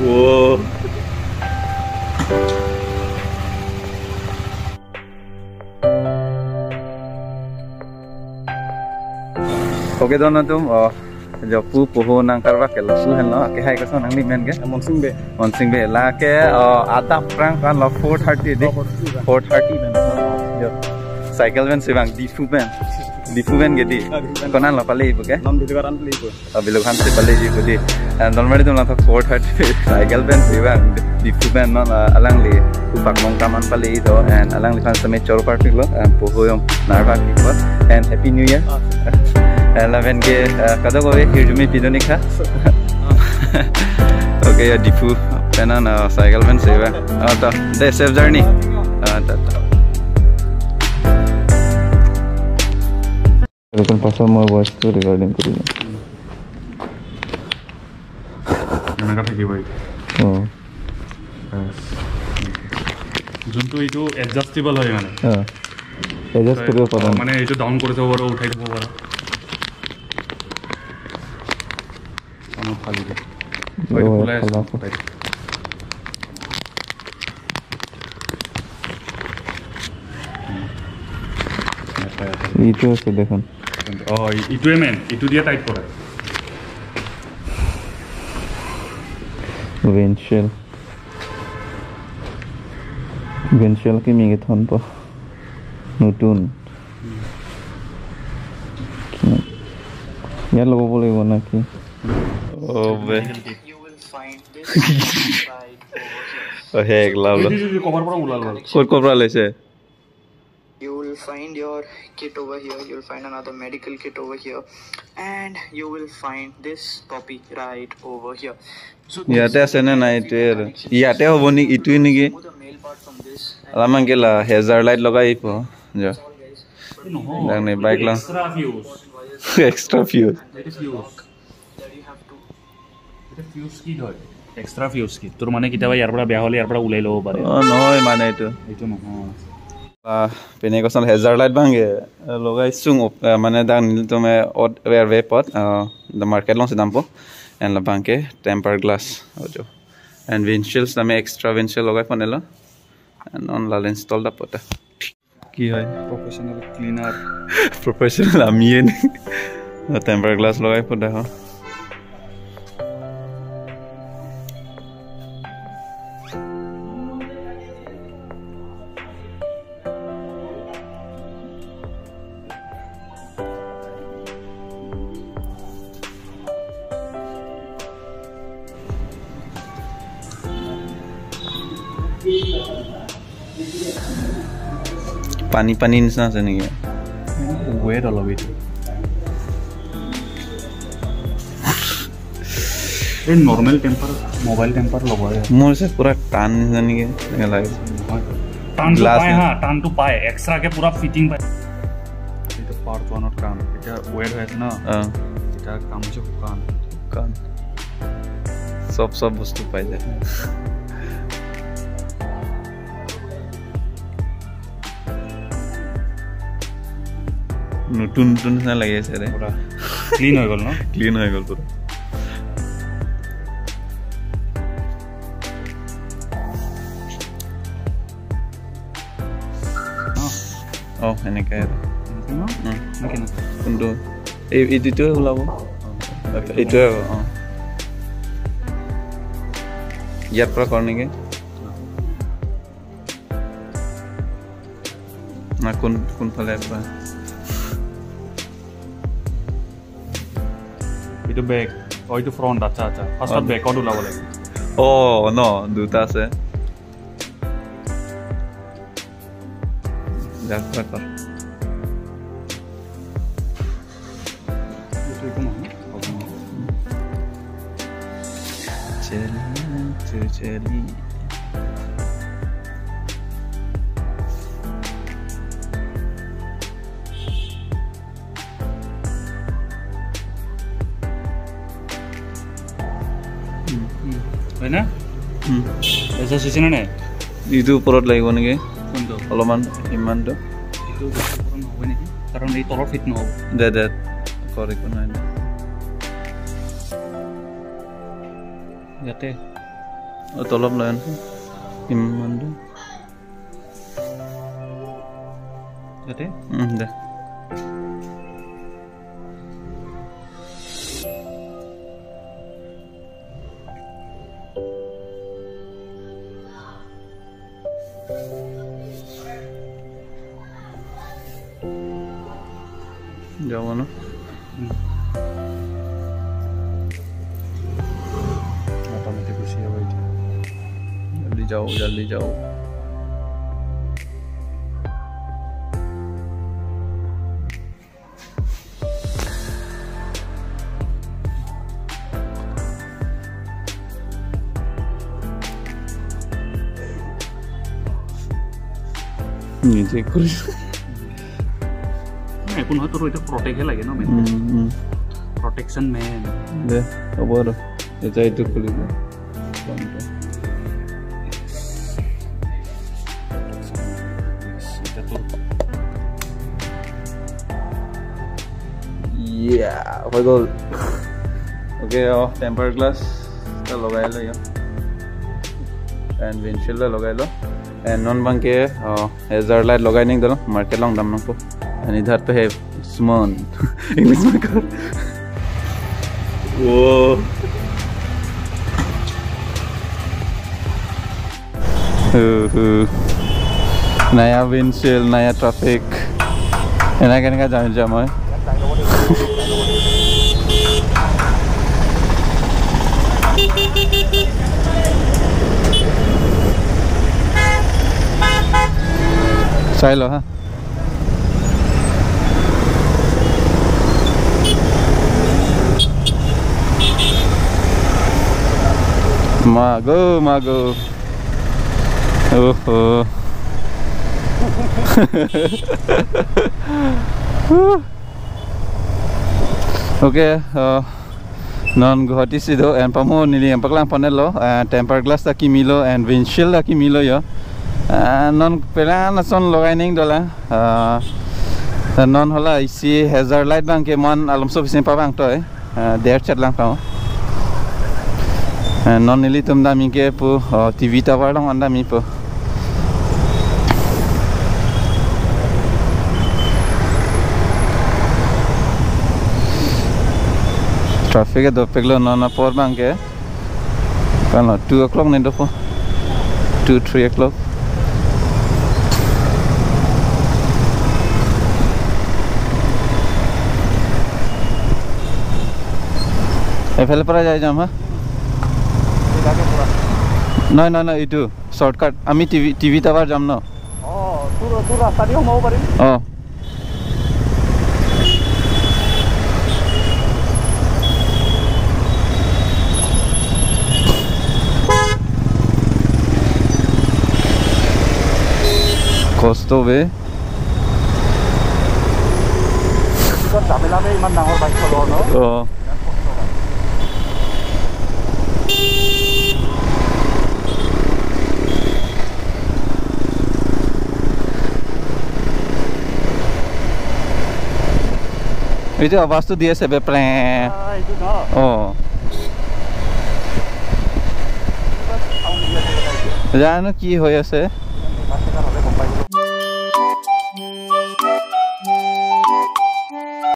O Okay don tum jo pu poho nang karwa ke lasu hen lo ke hai kaso nang ni men ke Monsing be la ke ada prang kan lo 4:30 de 4:30 men jo cycle ben sebang difu ben ge di konan lo pale ibu ke nam bilugan pale ibu bilugan se pale ibu di normally tum la 4:30 cycle ben sebang difu ben non alang li upak mong kaman pale do and alang li fan same chor party lo poho yom narva ki ko and happy new year. 11 ke kada ko hirjumi pidoni kha. Okay ya difu pena na cycle ben seva ta de safe journey. Ta এখন পাছত মই ভইচটো recording কৰি দিম। এনেকা থাকিব এইটো। যোনটো এইটো এডজাষ্টেবল হয় মানে। এডজাষ্ট কৰিব পাৰা। মানে এইটো ডাউন কৰি থব পাৰা, উঠাই থব পাৰা। ফালি দে। খোলাই আছে। এইটো আছে দেখোন। ইটোৱে মেইন, ইটো দিয়ে টাইট কৰে। Windshield. Windshield কি মিগে থন প নতুন ইয়াত লগাব লাগিব নাকি? You will find your kit over here, you will find another medical kit over here, and you will find this copy right over here. So ইয়াতে আছে নে নাই এইটোৱে ইয়াতে হ'ব নি ইটোৱে নেকি? অলপমান গেলা হেজাৰ লাইট লগাই আহিব যা বাইক লা এক্সট্ৰা ফিউজ ফিউজ কিট হয়, এক্সট্ৰা ফিউজ কিট তোৰ মানে কেতিয়াবা ইয়াৰ পৰা বেয়া হ'লে ইয়াৰ পৰা ওলাই ল'ব পাৰে। নহয় মানে এইটো এইটো নহয় পেনে কৈছিল হেজাৰ লাইট ভাঙে লগাইছোঁ মানে দাং তুমি অট ৱেৰ ৱে পট মাৰ্কেট লওঁ দাম এণ্ড ভাঙকে টেম্পাৰ গ্লাছ এণ্ড উইণ্ডশ্বিল্ড আমি এক্সট্ৰা উইণ্ডশ্বিল্ড লগাই ফোন এলো এণ্ড অন লাল ইনষ্টল দা পটা কি হয় প্ৰফেশ্যনেল ক্লিনাৰ প্ৰফেশ্যনেল আমিয়ে টেম্পাৰ গ্লাছ লগাই পটা হয়। পানী পানী নিচিনা আছে নেকি? ৱেট অলপ এইটো এই নৰ্মেল টেম্পাৰ মোবাইল টেম্পাৰ ল'ব মোৰ হৈছে পুৰা টান নিচিনা নেকি এনেকৈ লাগিছে। টানটো পায়, হা টানটো পায় এক্সট্ৰাকে পুৰা ফিটিং পায়। এইটো পাৰ্ট ওৱানত কাম এতিয়া ৱেট হৈ আছে ন, এতিয়া কাম হৈছে শুকান শুকান চব চব বস্তু পাই যায়। নতুন নতুন নিচিনা লাগি আছে ৰে, ক্লিন হৈ গ'ল ন? ক্লিন হৈ গ'ল পুৰা। এনেকাই আৰু কোনটো এইটোৱে ওলাব, এইটোৱে ইয়াৰ পৰা কৰ নেকি না কোন কোনফালে পৰা? এইটো বেক, এইটো ফ্ৰণ্ট। আচ্ছা আচ্ছা, ফাৰ্ষ্টত বেকত ওলাব লাগিব। ন দুটা আছে। চলি হয় না? এডজাষ্ট হৈছে নে নাই? এইটো ওপৰত লাগিব নেকি? কোনটো? অলপমান ইমানটো এইটো ওপৰত নহ'ব নেকি? কাৰণ এই তলত ফিট নহ'ব। দে দে কৰ, একো নাই দে। ইয়াতে তলপ লয় কিমান দে। যাব না অটোমেটিক গুচি যাব এতিয়া। জলদি যাও জলদি যাও। নিজে কৰিছো একো নহয়, তোৰ এতিয়া প্ৰটেকহে লাগে ন, মেইন প্ৰটেকশ্যন মেইন। দে হ'ব আৰু এতিয়া এইটো খুলি দে। হৈ গ'ল। অ'কে, অঁ টেম্পাৰ গ্লাছ এটা লগাই লৈ এণ্ড উইণ্ডশ্বিল্ড লগাই ল। एंड नॉन बंके हेजर लाइट लगाई नहीं दलो मार्केट लॉन्ग दाम नको। एंड इधर पे है सुमन इंग्लिश में कर वो नया विंडशील्ड नया ट्रैफिक एना केনেকা যাম যাম মই। চাই ল হা। মাগো মাগো ওহো okay non Guwahati sido and pamo nili ang paklang panelo tempered glass ta kimilo and windshield ta kimilo yo non pela na son logai ning dola non hola isi hazard light bang ke mon alom so bisin pa bang toy der chat lang tao non nili tum da mi ke pu TV tower long anda mi pu traffic do peglo non na por bang ke kan 2 o'clock ni do 2 3 o'clock এইফালে পৰা যাই যাম হা। নহয় নহয় নহয় এইটো shortcut আমি টিভি টাৱাৰ যাম ন। অঁ কষ্ট বে ইমান ডাঙৰ বাইক চলোৱা ন। অঁ এইটো আৱাজটো দি আছে বে প্ৰে। অঁ জানো কি হৈ আছে।